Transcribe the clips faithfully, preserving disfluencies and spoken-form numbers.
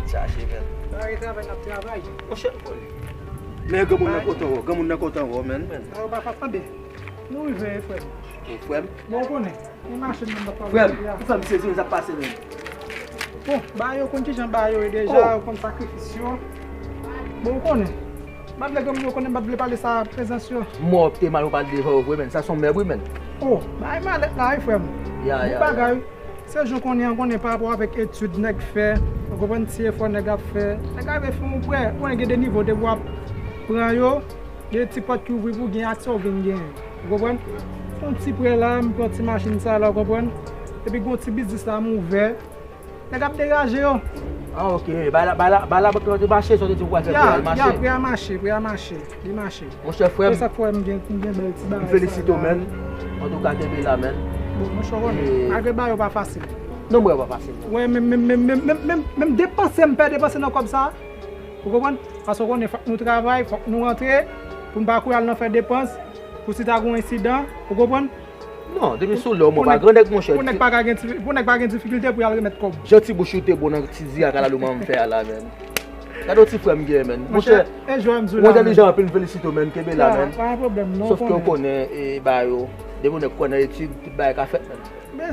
Chache, men. Travay, travay, n ap travay. Monchè, m konnen. Men granmoun nan kontan wè w, granmoun nan kontan wè w, men, men. Travay pa fasil, men. Nou rive, frè m. Bon, frè m. Bon, ou konnen. Ni machin nan pa pale. Frè m, ou fè m sezi, sa k pase menm? Bon, bagay yo konn kijan bagay yo ye deja, yo konn sakrifis yo. Bon, ou konnen. M pa t vle granmoun yo konnen, m pa t vle pale sa prezans yo. M wè w te mal ou pale devan yo vre, men. Sa se yon mèb, wi, men. Oh, bagay malèt la, wi, frè m. Ya, ya, ya. Bon bagay. Se jan w konnen an, konnen pa rapò avèk etid nèg fè, ou konprann, ti efò nèg ap fè. Nèg ap fè yon prè, ou konnen gen de nivo, depi w ap pran yo, gen ti pòt ki ouvri pou w gen aksè w vin genyen. Ou konprann? Fè yon ti prè la, m pran ti machin sa la, ou konprann? Epi gen yon ti biznis la m ouvè. Nèg ap degaje yo. Ah, ok. Ba la, ba la, ba la, bank lan te mache, sa w te di w pral fè prè a, l mache? Ya, ya, prè a mache, prè a mache. Li mache. Monchè, frè m, se sa k fè m gen, m gen bèl ti bagay sa la. M felisite w, men. Antouka, kenbe la, men. Bon, monchè, w konnen, malgre bagay yo pa fasil. Non, m wè pa fasil. Wè, menm, menm, menm depanse m pè depanse nan kòb sa. Ou konprann? Paske w konnen, fòk nou travay, fòk nou rantre, pou n pa kouri al nan fè depans, pou si ta gen yon ensidan, ou konprann? Non, depi sou lè w, mwen pa grandèg, monchè. Pou nèg pa ka gen difi-, pou nèg pa gen difikilte pou y al remèt kòb. Jan ti bouch ou te bon nan ti diri a kalalou manman m fè a la, men. Gade yon ti frè m gen, men. Monchè, e jwè m di w la, men. Ou entèlijan anpil, m felisite w, men, kenbe la, men. Pa gen pwoblèm, non. Sòf ke w konnen, e, ba yo, depi yon nèg kwè nan etid, tout bagay ka fèt, men.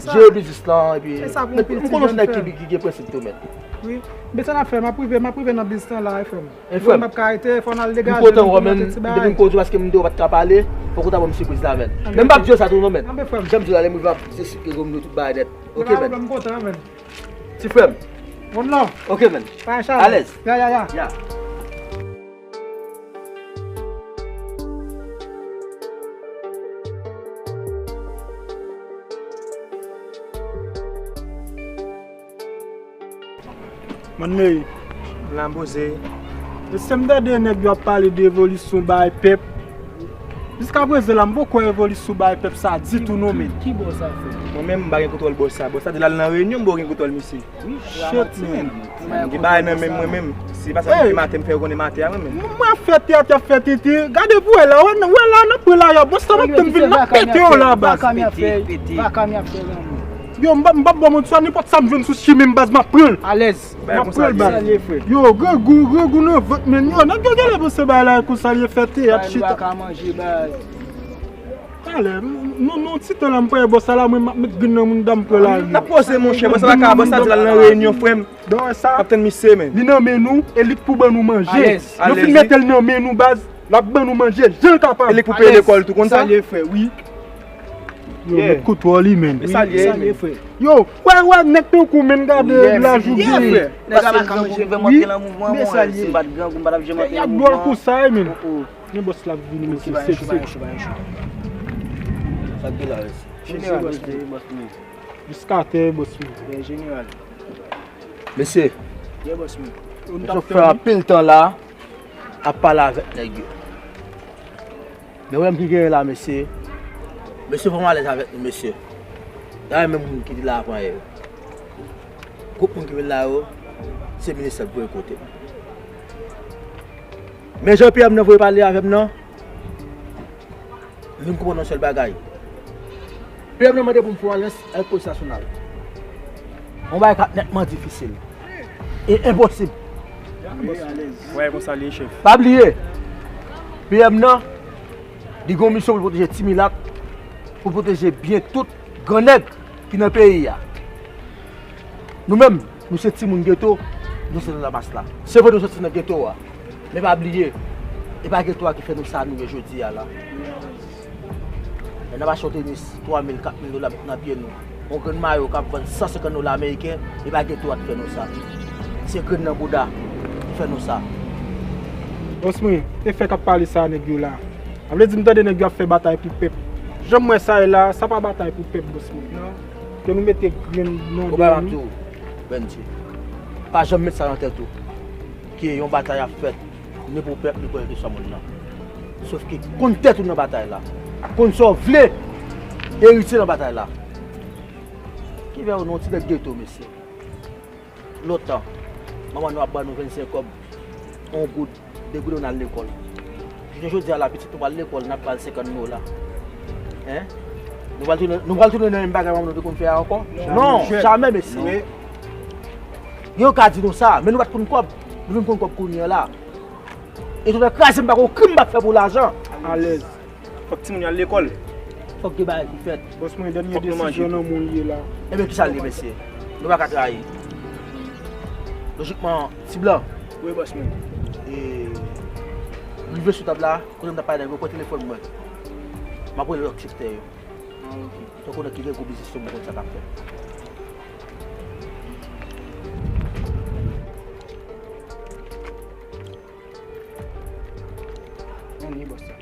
Jere biznis lan, epi, men, m konnen yon nèg ki, ki gen prensip tou, men. Wi. Men sa n ap fè, m ap rive, m ap rive nan biznis lan la, frè m. E frè m, m ap ka rete, fò n al degaje nou pou monte ti bagay. Depi m koz ou paske m di w pa t ka pale, fòk ou ta ban m sipriz la, men. Men m p ap di w sa tou non, men. Jan m di w la, lè m rive, m ap esplike granmoun yo tout bagay nèt. Ok, men. M kontan, men. Ti frè m. One love. Ok, men. Alèz. Ya, ya, ya. Ya. Mòn Meri. Lan poze. Mesye, m tande nèg yo ap pale de evolisyon bay pèp. Jiskaprezan la, m poko wè evolisyon bay pèp sa ditou non, men. Ki bò sa fè? Mwen menm, m pa gen kontwòl bò sa. Bò sa di l al nan reyinyon, m poko gen kontwòl misye. Wi, shit, man. Gen bagay nan men mwen menm. Se pa sa m fè maten, m fè yo konnen maten a mwen menm. Mwen ap fè teyat, y ap fè tete. Gade pou wè la, wè, wè la, n ap pran la, yo. Bòs la, m ap tann vin, n ap pete yo la, baz. Yo, m p ap, m p ap ba w manti, nenpòt sa m jwenn sou chimen m, baz, m ap pran l. Alèz. M ap pran l, baz. Yo, grangou, grangou nan vant, men. Yo, nèg yo genlè panse bagay la konsa l ye, fè teyat, chita. Talè, non, non, ti tan la, m pran bò sa la, mwen, m ap met grenn nan mouda m pran lari. N ap poze, monchè, bò sa pa ka, bò sa di l al nan reyinyon, frè m. N ap tann misye, men. Li nan men nou, e li k pou ban nou manje. Yo fin mete l nan men nou, baz, l ap ban nou manje, jan l kapab. E li k pou peye lekòl tou, konn sa? Salye, frè, wi. Yo, met koutwò li, men. Salye, frè. Yo, wè, wè, nèg tankou, men, gade laj ou gen. Nèg la pa ka manje, fè m antre nan mouvman, mwen, si m pa t grangou, m pa t ap janm antre nan mouvman. Nèg la dwòl konsa, men. Men bòs la ap vini, mesye, sèk, sèk. Sa k gen la, mesye? Jeneral, mesye, bòs mwen. Jiskatè, bòs mwen. Wi, jeneral. Mesye. Wi, bòs mwen. Mesye, fè anpil tan la, ap pale avèk nèg yo. Men wè m ki genyen la, mesye. Mesye, fò m alèz avèk nou, mesye. Dayè, menm moun ki te la avan yè yo. Gwoup moun ki vin la yo, se ministè k voye kote m. Men jan P M nan voye pale avè m nan, m vin konprann yon sèl bagay. P M nan mande pou m fè yon alyans avèk polis nasyonal. Yon bagay k ap nètman difisil e enposib. Wè, konsa l ye, chèf. Pa bliye, P M nan, li gen yon misyon pou l pwoteje ti milat, pou l pwoteje byen tout gran nèg ki nan peyi a. Nou menm, nou se timoun geto, nou se nan lamas la. Se vre nou soti nan geto a, men pa bliye, e pa geto a ki fè nou sa nou ye jodi a la. Lè n ap achte yon tenis twa mil, kat mil dola met nan pye nou, yon grenn mayo k ap vann san senkant dola ameriken, e pa geto a ki fè nou sa. Se grenn nan bouda ki fè nou sa. Bòs mwen, e fè k ap pale sa nèg yo la. A vle di m tande nèg yo ap fè batay pou pèp. Jan m wè sa ye la, sa pa batay pou pèp, bòs mwen. Non. Ke nou mete grenn nan men nou. Ou pa di, Benji. Pa janm met sa nan tèt ou. Ke yon batay ap fèt, ni pou pèp, ni pou kèlkeswa moun nan. Sòf ke konn tèt ou nan batay la. Konn sa w vle eritye nan batay la. Ki fè w nan yon ti nèg geto, mesye. Lontan, manman nou ap ban nou vennsenk kòb, yon goud, de goud, nou al lekòl. Jounen jodi a la, pitit nou pral lekòl, n ap ba l senkant dola. Hein? Nou pral tounen, nou pral tounen nan menm bagay manman nou te konn fè a ankò? Non, jamè, mesye. Yo ka di nou sa, men nou pa t konn kòb. Nou vin konn kòb kounye a la. E tonton kraze m pa gon krim m p ap fè pou lajan. Alèz. Fòk timoun yo al lekòl. Fòk gen bagay ki fèt. Bòs mwen, dènye desizyon nan men w li ye la. Ebyen, kisa l ye, mesye? Nou pa ka trayi. Lojikman, ti blan. Wi, bòs mwen. E, m rive sou tab la, kote m t ap pale avè w, pran telefòn mwen. M ap rele lòt sektè yo. Ah, ok. Tankou nan ki gen gwo biznis yo, m konn sa k ap fèt. Ann, wi, bòs la.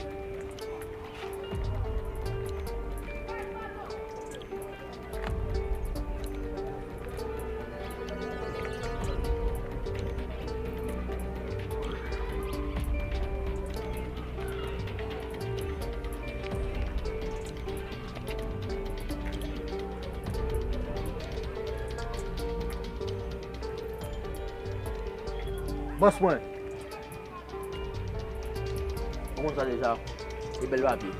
Bòs mwen. Ou konn sa deja. E bèl papye.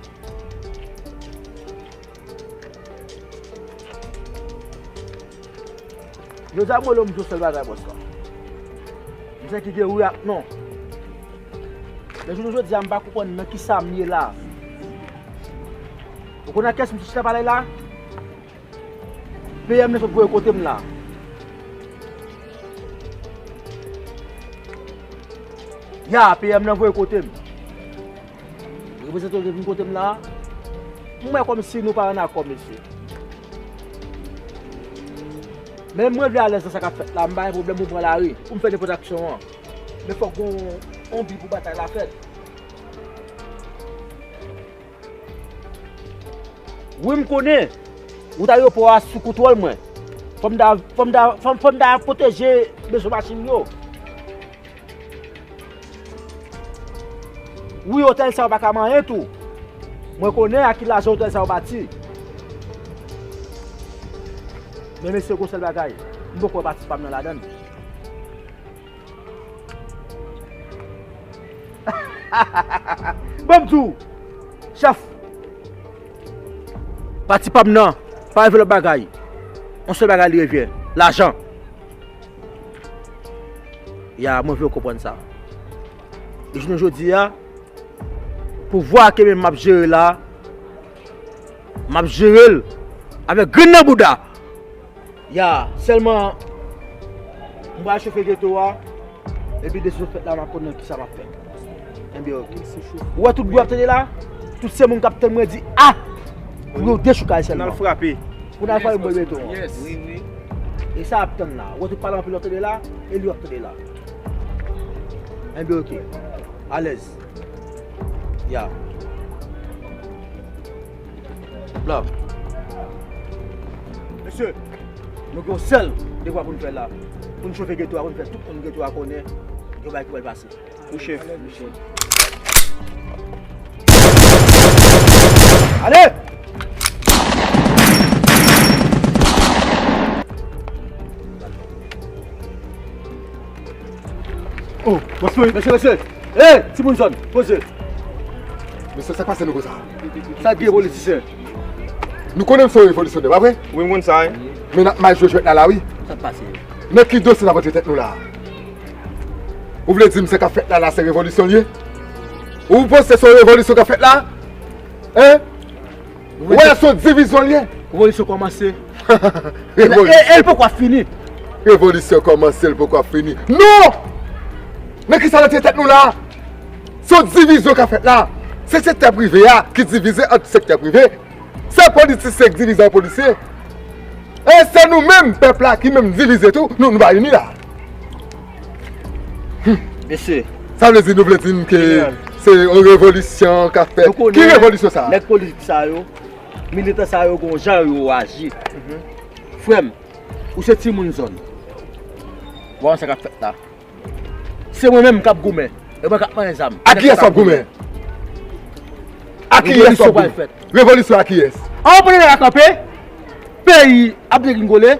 Jodi a, mwen, m di yon sèl bagay, bòs la. M se ki gen wi ak non. Men jounen jodi a, m pa konprann nan kisa m ye la. Ou konn ak kiyès m sot chita pale la? P M nan sot voye kote m la. Ya, P M nan voye kote m. Reprezante yo te vin kote m la. M wè kòmsi nou pa ann akò, mesye. Men mwen vle alèz nan sa k ap fèt la. M pa gen pwoblèm pou m pran lari, pou m fè nenpòt aksyon an. Men fòk gon yon bi pou batay la fèt. Wi, m konnen wout ayewopò a sou kontwòl mwen. Fò m ta, fò m ta, fò m, fò m ta pwoteje bezwen machin yo. Wi, otèl sa yo pa ka manyen tou. Mwen konnen ak ki lajan otèl sa yo bati. Men mesye, gon sèl bagay, m poko wè pati pa m nan ladann. Ban m di w, chèf, pati pa m nan pa revye lòt bagay. Yon sèl bagay li revye, lajan. Ya, mwen vle w konprann sa. E jounen jodi a, pouvwa ke menm m ap jere la, m ap jere l avèk grenn nan bouda. Ya, sèlman, m pral chofe geto a, epi desizyon fèt la, m ap konn nan kisa m ap fè. Enben, oke. Ou wè tout bri w ap tande la? Tout se moun k ap tann mwen di, a! Pou yo dechoukay sèlman. N al frape. Pou n al frape bò beton an. Yes. Wi, wi. E sa ap tann la. Ou wè tout pale anpil w ap tande la, e li w ap tande la. Enben, oke. Alèz. Ya. Blan. Mesye, nou gen yon sèl devwa pou n fè la. Pou n chofe geto a, pou n fè tout moun geto a konnen gen yon bagay ki pral pase. Wi, chèf. Ale! Oh, bòs mwen, mesye, mesye. Hey, timoun zòn, poze. Mesye, sa k pase nou konsa? Sa gen politisyen? Nou konnen m se yon revolisyonè, pa vre? Wi, m konn sa, wi. Men n ap mal jwe jwèt la, la, wi. Sa k pase? Nan ki dosye n ap antre tèt nou la? Ou vle di m sa k ap fèt la, la, se revolisyon l ye? Ou panse se yon revolisyon k ap fèt la? Hein? Ou wè, se yon divizyon l ye. Revolisyon kòmanse. E, e, e l poko ap fini. Revolisyon kòmanse, l poko ap fini. Non! Men kisa n antre tèt nou la? Se yon divizyon k ap fèt la. Se sektè prive a ki divize ant sektè prive. Se politisyen k divize an politisyen. E se nou menm, pèp la, ki menm divize tou, nou, nou pa ini la. Mesye. Sa vle di nou vle di m ke se yon revolisyon k ap fèt. Ki revolisyon sa? Nèg politik sa yo, militan sa yo, gon jan yo aji. Frè m, ou se timoun zòn. Ou wè sa k ap fèt la. Se mwen menm k ap goumen. E mwen k ap manyen zam. A kiyès w ap goumen? A kiyès w ap goumen? Revolisyon a kiyès? An, ou pandan nèg la kanpe, peyi ap degringole,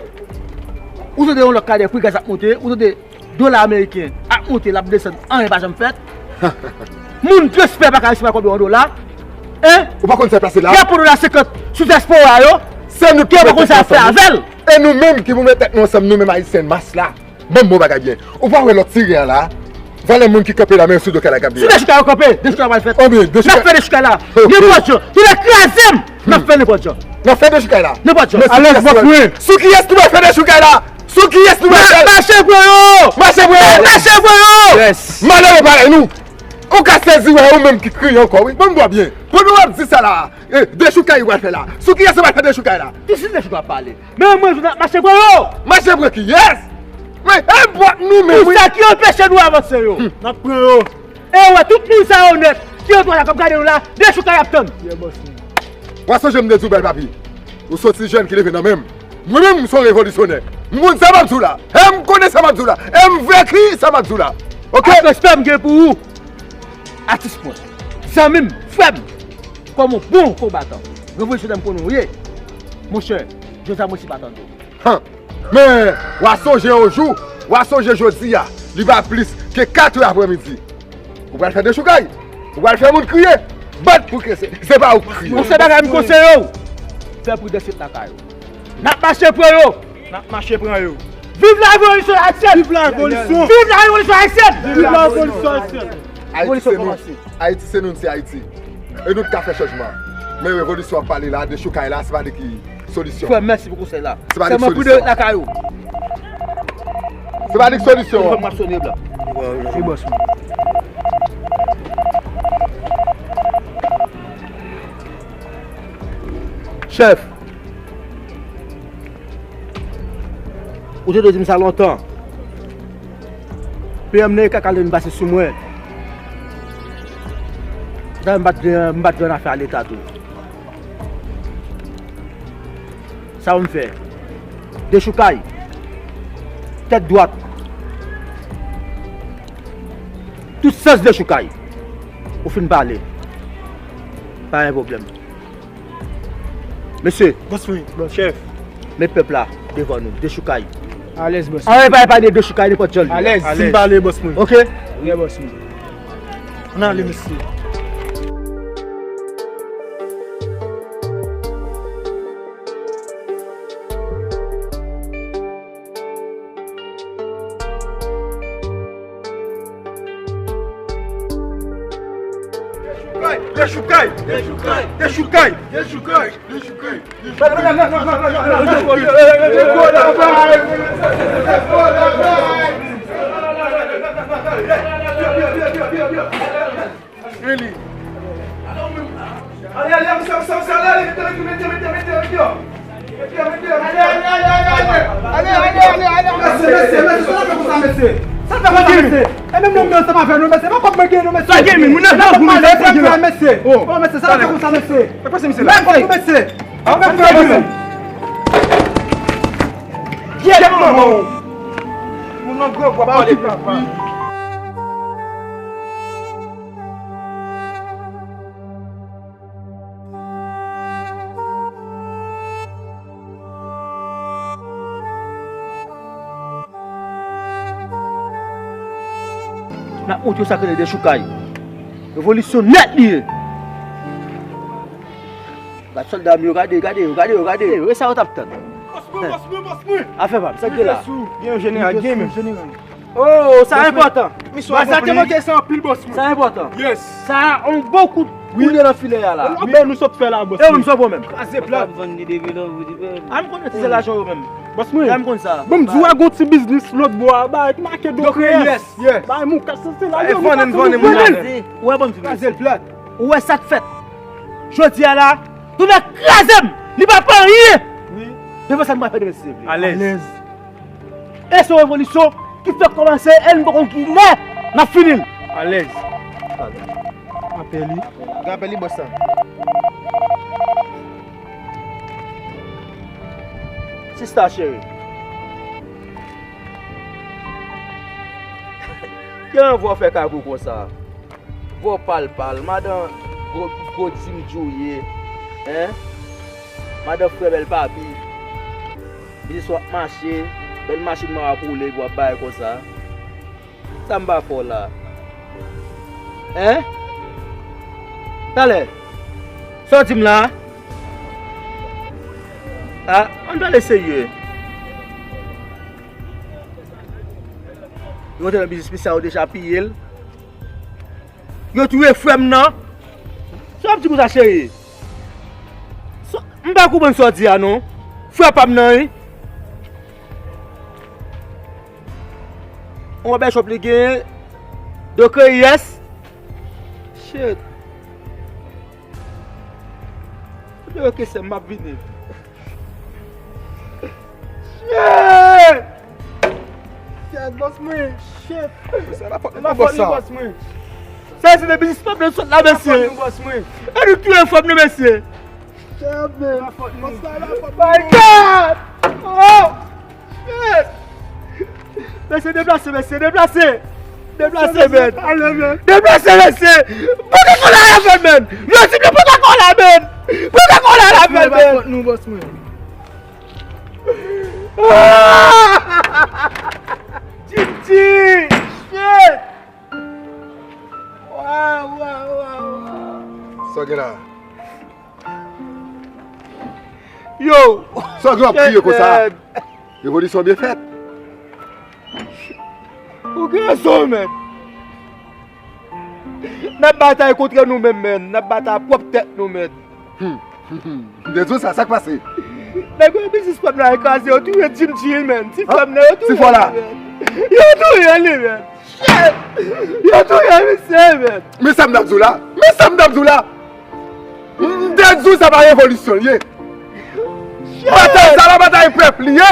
ou tande yon lòt kadè, pri gaz ap monte, ou tande dola ameriken ap monte, l ap desann, anyen pa janm fèt. Moun transfè pa ka resevwa kòb yo an dola. Hein? Ou pa konn sa plase la? Y ap pran dola senkant sou dyaspora yo. Se nou ki pa konn sa fè avè l. E nou menm ki pou met tèt nou ansanm, nou menm Ayisyen, mas la. Ban m bon bagay byen. Ou pa wè lòt siren an la? Valè moun ki kanpe la, men sou do kay la, gade. Si dechoukay yo kanpe, dechoukay pral fèt. Anben, dechoukay. N ap fè dechoukay la. Ok. Nenpòt jan. Tou lè kraze m, n ap fè nenpòt jan. N ap fè dechoukay la. Nenpòt jan. Alèz, bòs mwen. Sou kiyès nou pral fè dechoukay la? Sou kiyès nou pral fè? Mache pran yo! Mache pran yo! Mache pran yo! Yes. Malere parèy nou. Ou ka sezi wè ou menm ki kriye ankò, wi. Ban m bwè byen. Pandan w ap di sa la, eh, dechoukay ou pral fè la. Sou kiyès ou pral fè dechoukay la? Ki si dechoukay w ap pale? Men mwen, jounal mache pran yo! Mache pran kiyès? Men, e bòt nou menm, wi. Pou sa ki anpeche nou avanse yo. Hmm. N ap pran yo. E wè, tout moun sa yo nèt, ki antouraj la k ap gade nou la, dechoukay y ap tann. Yeah, bòs mwen. W a sonje m te di w, bèl papi. Ou soti jèn ki leve nan men m. Mwen menm, m se yon revolisyonè. M konn sa m ap di w la. E m konnen sa m ap di w la. E m vle ki sa m ap di w la. Oke? Ak respè m gen pou ou, atis mwen, zanmi m, frè m, kòm yon bon konbatan, revolisyonè m konnen w ye, monchè, jodi a mwen se pa tande w. Han! Men, w a sonje yon jou, w a sonje jodi a, li pa plis ke kat è aprèmidi. Ou pral fè dechoukay, ou pral fè moun kriye, bat pou ke se, se pa ou k kriye. Yon sèl bagay m konseye w, fè pridans ret lakay ou. N ap mache pran yo! N ap mache pran yo! Viv la revolisyon ayisyèn! Viv la revolisyon! Viv la revolisyon ayisyèn! Viv la revolisyon ayisyèn! Ayiti se nou. Ayiti se nou, se Ayiti. E nou t ka fè chanjman. Men revolisyon ap pale la, dechoukay la, se pa li ki solisyon. Frè, mèsi pou konsèy la. Se pa li ki solisyon. Sèlman pran yo ret lakay ou. Se pa li ki solisyon. Fò m ap sone blan. Wi, bòs mwen. Chèf, ou te dwe di m sa lontan. P M nan e kaka l vin pase sou mwen. Sa m pa t vle, m pa t vle nan afè a Leta tou. Sa w m fè? Dechoukay. Tèt dwat. Tout sans dechoukay. Ou fin pale. Pa gen pwoblèm. Mesye. Bòs mwen. Chèf. Men pèp la devan nou. Dechoukay. Alèz, bòs mwen. Anyen pa epanye dechoukay nenpòt jan l ye. Alèz. Fin pale, bòs mwen. Oke? Wi, bòs mwen. Ann ale, mesye. Dechoukay! Dechoukay! Really? Ale, ale, ale, ale, mete, mete, mete, mete, mete, mete. Mete, mete, mete. Ale, ale, ale, ale, ale. Mesye, mesye, mesye, sa fè konsa, mesye. Sa fè konsa, mesye. E menm nonm nan, sa pa fè nou, mesye. Pa kòb mwen gen nou, mesye. Sa gen, moun nan, sa pa fè, mesye. Oh, mesye, sa fè konsa, mesye. Sa fè konsa, mesye. Sa fè konsa, mesye. An fè, mesye. Kyèt manman w. Moun nan gwo vwa pale papa. N ap montre yo sa k rele dechoukay. Revolisyon nèt li ye. Gad sòlda m yo, gade, gade yo, gade yo, gade yo. E sa yo t ap tann. Bòs mwen, bòs mwen, bòs mwen. Afè pa m, sa k gen la? Gen yon jeneral, gen menm. Oh, sa enpòtan. Misyon akonpli. Sa te manke, sa anpil, bòs mwen. Sa enpòtan. Yes. Sa yon bon kout koulye nan filè a la. Wi. Anben nou sot fè la, bòs mwen. E ou m sot pran menm. Kraze plat. A m konnen ti se lajan yo menm. Bòs mwen. A m konn sa. Bon, m di w a gon ti biznis lòt bò a, bay, ki make do kreyans. Yes, yes. Bay, moun ka sanse la, yo, nou pa sanse. Ou wè, bon, ti biznis. Kraze l plat. Ou wè sa k fèt. Jodi a la, tou nèg kraze m. Li pa fè anyen. Wi. Devan sa nou pral fè demen si Dye vle. Alèz. Alèz. E se yon revolisyon ki fèk kòmanse e n poko kilè n ap fini l. Alèz. Apèl li. Gen apèl li, bòs la. Sista cheri. Ki anvi w fè kay pou konsa? Vò pal pal, madan gwo, gwo dim djouye, en? Madan frè bèl papi. Biznis w ap mache, bèl machin mwen w ap woule epi w ap bay konsa. Sa m pa fè w la? En? Talè. Sa w di m la? A, ann pale serye. Yo te nan biznis misye a, yo deja piye l. Yo touye frè m nan. Sa w ap di konsa, cheri? Sa, m pa konprann sa w di a, non. Frè pa m nan, wi. On bèl chòp li genyen. Doke, yes. Shit. Yo, ok, sè m, m ap vini. Shit! Shit, bòs mwen. Shit. Se pa fòt nou, bòs sa. Sa se de biznis pèp nan sot la, mesye. E nou touye fanm nan, mesye. Shit, man. Bòs sa la, fòt nou. My God! Oh! Shit! Mesye, deplase, mesye, deplase! Deplase, men! Deplase, mesye! Pote kòla la, men! Yo di m pote kòla, men! Pote kòla la, men! Jim G! Shit! Waw, waw, waw, waw! Sa gen la? Yo! Sa w ap kriye konsa? Revolisyon byen fèt. Ou gen rezon, men. N ap batay kont nou menm, men. N ap batay pwòp tèt nou, men. M te di w sa, sa k pase? Nèg yo biznis pèp la kraze, yo touye Jim G, men. Ti fanm nan, yo touye li, men. Yo touye li, men. Shit! Yo touye misye, men. Men sa m t ap di w la. Men sa m t ap di w la. M te di w sa pa revolisyon l ye. Batay sa la, batay pèp li ye.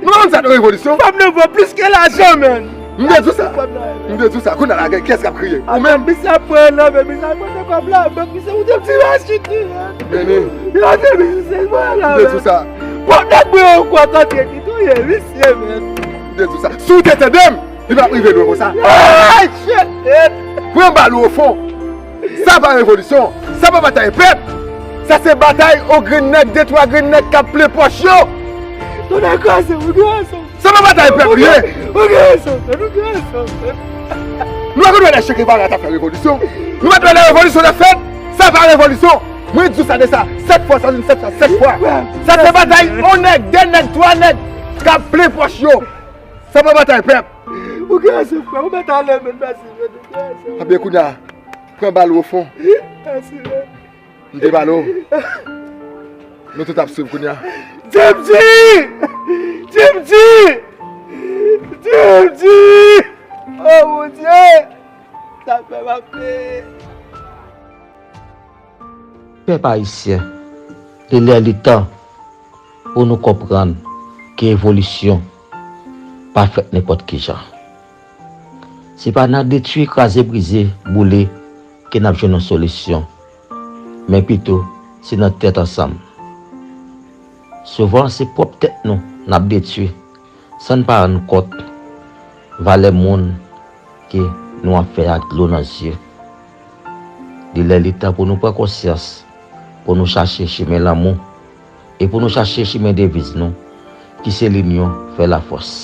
Nou pa konn sa nan revolisyon. Fanm nan vo plis ke lajan, men. M te di w sa. M te di w sa. Kounye a la, kiyès k ap kriye? Ou menm? Misye ap pran nan men, misye ap pran nan kòb la, men misye ou te ti rachit li, men. Yo di misye se pran nan men. M te di w sa. Bon, nèg mwen yon kwa tande ki touye misye, men. M te di w sa. Si w te tande m, li p ap rive lwen konsa. Pran bal ou ofon. Sa pa revolisyon. Sa pa batay pèp. Sa se batay yon grenn nèg, de twa grenn nèg k ap plen pòch yo. Tonnè kraze, ou gen rezon. Sa pa batay pèp li ye. Ou gen rezon, ou gen rezon. Nou pa konn wè lè Che Guevara t ap fè revolisyon. Nou pa t wè lè revolisyon t ap fèt. Sa pa revolisyon. Mwen di w sa de sa sèt fwa, sa vin sèt fwa, sèt fwa. Sa se batay yon nèg, de nèg, twa nèg k ap plen pòch yo. Sa pa batay pèp. Ou gen rezon, frè. Ou mèt ale, men, mèsi, men, ou gen rezon. Ebyen, kounye a, pran bal ou ofon. Mèsi, men. M te pale w. Nou tout ap swiv kounye a. Jim G! Jim G! Jim G! Oh, mon Dieu! Sa fè m ap peye. Pèp ayisyen, li lè li tan pou nou konprann ke evolisyon pa fèt nenpòt ki jan. Se pa nan detwi, kraze, brize, boule ke n ap jwenn yon solisyon, men pito se nan tèt ansanm. Souvan, se pwòp tèt nou n ap detwi san n pa rann kont valè moun ke nou ap fè ak dlo nan zye. Li lè li tan pou nou pran konsyans, pou nou chache chimen lanmou e pou nou chache chimen deviz nou, ki se linyon fè lafòs.